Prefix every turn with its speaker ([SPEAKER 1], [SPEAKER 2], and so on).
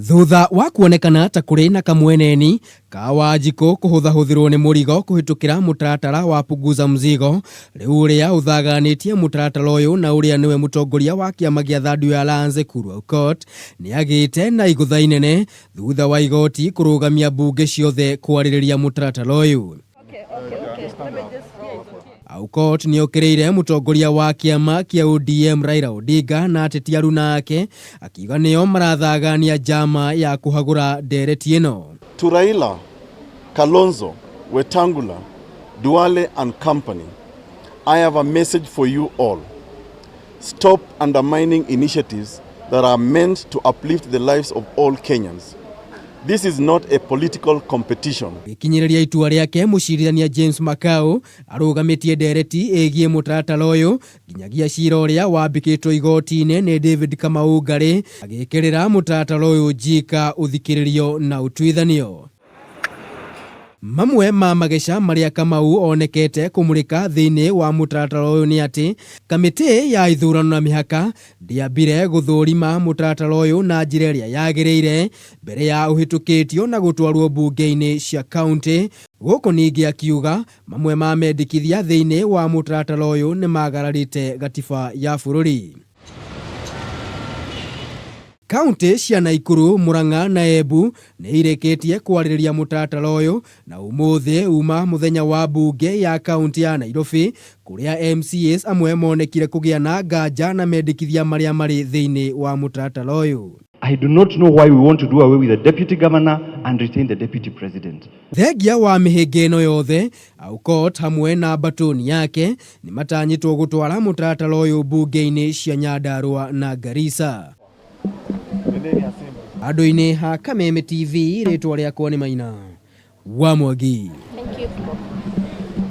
[SPEAKER 1] Thutha wa kuonekana ta kũrĩ na kamweneni ka Wanjikũ kũhũthahũthĩrwo nĩ mũrigo kũhĩtũkĩra mũtaratara wa Punguza Mzigo, rĩu ũrĩa ũthaganĩtie mũtaratara ũyũ na ũrĩa nĩwe mũtongoria wa kĩama gĩa Third Way Alliance Ekuru Aukot nĩagĩte na igũtha inene thutha wa igoti kũrũgamia mbunge ciothe kwarĩrĩria mũtaratara ũyũ. Aukot nĩokĩrĩire mũtongoria wa kĩama kĩa ODM Raila Odinga na ateti aruna ake akiuga nĩo marathagania njama ya kũhagũra ndereti ĩno.
[SPEAKER 2] To Raila, Kalonzo, Wetangula, Duale and company, I have a message for you all. Stop undermining initiatives that are meant to uplift the lives of all Kenyans. This is not a political competition.
[SPEAKER 1] Gĩkinyĩrĩria itua rĩake mũcirithania James Makau arũgamĩtie ndereti ĩgiĩ mũtaratara ũyũ nginyagia cira ũrĩa wambĩkĩtwo igoti-inĩ nĩ David Kamau Ngarĩ agĩkĩrĩra mũtaratara ũyũ njika ũthikĩrĩrio na ũtuithanio. Mamwe ma mageca marĩa Kamau onekete kũmũrĩka thĩinĩ wa mũtaratara ũyũ nĩ atĩ kamĩtĩ ya ithurano na mĩhaka ndĩambire gũthũrima mũtaratara ũyũ na njĩra ĩrĩa yagĩrĩire mbere ya ũhĩtũkĩtio na gũtwarwo mbunge-inĩ cia kaunti. Gũkũ ningĩ akiuga mamwe ma mendekithia thĩinĩ wa mũtaratara ũyũ nĩ magararĩte gatiba ya bũrũri. Kaunti cia Naikuru, Murang'a na Embu nĩ irĩkĩtie kwarĩrĩria mũtaratara ũyũ na ũmũthĩ uma mũthenya wa mbunge ya kaunti ya Nairobi kũrĩa MCAs amwe monekire kũgĩa na nganja na mendekithia marĩa marĩ thĩinĩ wa mũtaratara ũyũ.
[SPEAKER 3] I do not know why we want to do away with the deputy governor and retain the deputy president.
[SPEAKER 1] Thengia wa mĩhĩnga ĩno yothe, Aukot hamwe na mbatũni yake nĩ matanyĩtwo gũtwara mũtaratara ũyũ mbunge-inĩ cia Nyandarua na Garissa. Andũ-inĩ ha Kameme TV, rĩtwa rĩakwa nĩ Maina wa Mwangi.
[SPEAKER 4] Thank you.